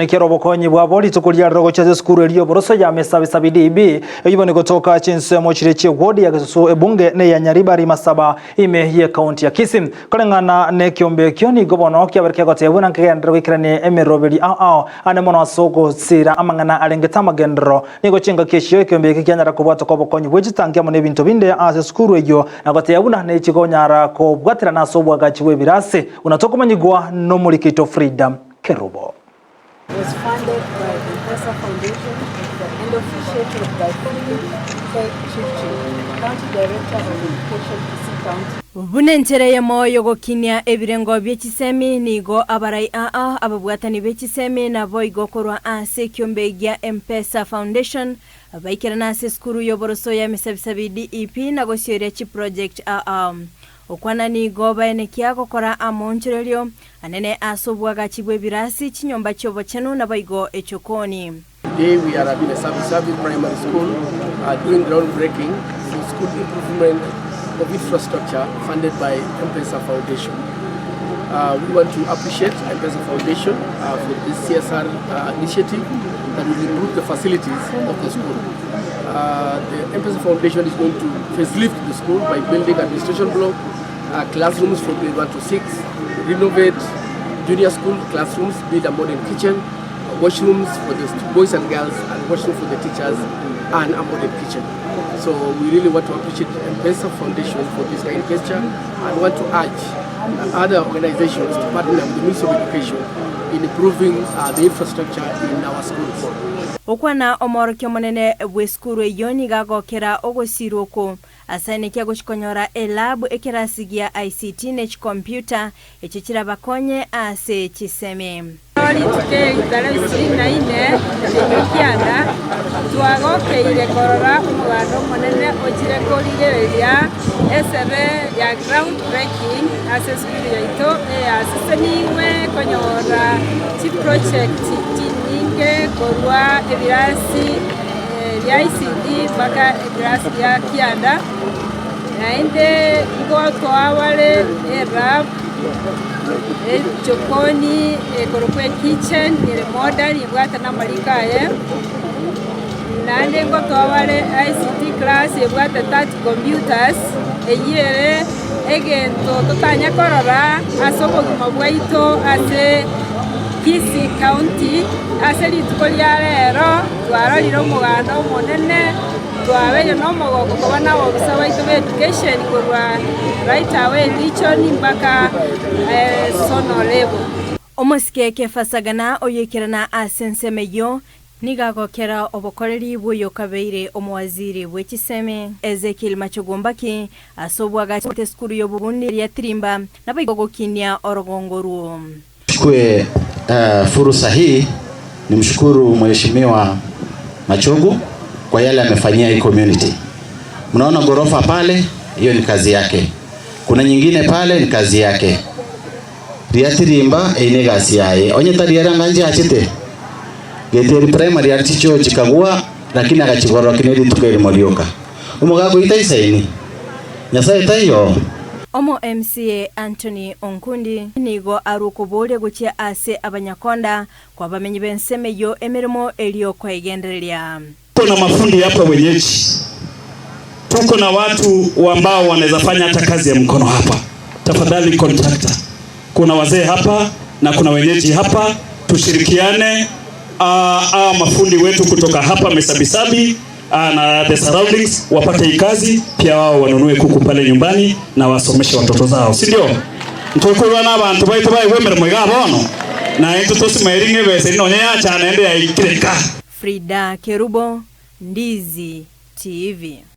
Nekero obokonyi bwabo rituko riarero gochia ase esukuru eria y'oboroso ya Mesabisabi DEB, eyio bono egotoka chinsemo chiria chi'eward ya Gesusu ebunge na eya Nyaribari Masaba ime y'ekaunti ya Kisii. Koreng'ana nekiombe ekio nigo bono kiabere kegotebwa buna nkegenderere goikerania emeroberi ao ao ande mono ase ogosira amang'ana arengete amagenderero. Nigo chingaki echio ekiombe eke kianyara kobwatoka obokonyi bwe chitangi amo nebinto binde ase esukuru eyio na gotebia buna nechikonyara kobwaterana ase obwagachi bw'ebirasi buna tokomanyigwa nomoriki oito Frida Kerubo. Was funded by M-Pesa Foundation and officiated by Philip K. Chirchir, County Director of Education, Kisii County. Buna enchera eyemo y'ogokinia ebirengo bie chisemi, nigo abarai aa ababwatani be chisemi naboigo korwa ase ekiombe gia M-Pesa Foundation baikerana ase esukuru y'oboroso ya Emesabisabi DEP na gosioria chiproject aa. Okwana nigo baenekia gokora amoonchorerio anene ase obwagachi bw'ebirasi, chinyomba chi'obochenu, naboigo echokoni. Today we are at Mesabisabi Primary School doing ground breaking for school improvement of infrastructure funded by M-Pesa Foundation. We want to appreciate M-Pesa Foundation for this CSR initiative that will improve the facilities of the school. The M-Pesa Foundation is going to facelift the school by building administration block, classrooms from grade 1 to 6, renovate junior school classrooms, build a modern kitchen, washrooms for the boys and girls, and washroom for the teachers, and a modern kitchen. So we really want to appreciate M-Pesa Foundation for this kind gesture and want to urge other organizations to partner with the Ministry of Education in improving the infrastructure in our schools. Okwana omoorokia omonene bw'esukuru eyio nigo agokera ogosirwa oko Asaeneki agochia konyora elab, ekerasi gia ICT ne chikompiuta echio chirabakonye ase chisemi. Rituko eri tarehe ishirini na ine erio kianda, twagokeire korora omoganda omonene ochire korigereria esebe ya ground breaking ase esukuru yaito eyasesenigwe konyora chiproject chinyinge korwa ebirasi bia ICD mpaka ebirasi bia kianda, naende ngotoa bare elab, echokoni ekorokwa ekitchen ere modern ebwate na amariko aye, naende ngotoa bare ICT class ebwate 30 computers, eyio ere egento totanya korora ase obogima bwaito ase Kisii County ase rituko ria rero. Twarorire omoganda omonene, twabeire nomogoko koba nabobisa baito b'education korwa right away region mpaka zonal level. Omosike Kefa Sagana oyoikerana ase ensemo eyio nigo agokera obokoreri bw'oyokabeire omowaziri bwe chisemi Ezekiel Machogu-Mbaki ase obwagachi esukuru y'obobundi ya Tirimba naboigo gokinia orogongo orwo. Chukue fursa hii nimshukuru Mheshimiwa Machogu kwa yale amefanyia hii community. Mnaona gorofa pale, hiyo ni kazi yake. Kuna nyingine pale ni kazi yake. Riatirimba eine gasi yaye. Onye tari era nganje achete. Getieri primary arichicho chikagwa lakini agachigorora kine rituko erimo rioka. Omogaka oito aisaini. Nyasaye taiyo. Omo MCA Anthony Onkundi nigo arwe okoboria gochia ase abanyakonda kw'abamenyi b'ensemo eyio emeremo erio koegendereria. Tuko na mafundi hapa wenyeji, tuko na watu ambao wanaweza fanya hata kazi ya mkono hapa. Tafadhali contractor, kuna wazee hapa na kuna wenyeji hapa, tushirikiane. Mafundi wetu kutoka hapa Mesabisabi na the surroundings wapate hii kazi, pia wao wanunue kuku pale nyumbani na wasomeshe watoto zao, si ndio? Ntukurwa na abantu baitu baigwe emirimo iga bono na intwe tosimaeri ng'a ebesa eri nonye yachana ende yaikire nka. Frida Kerubo, Ndizi TV.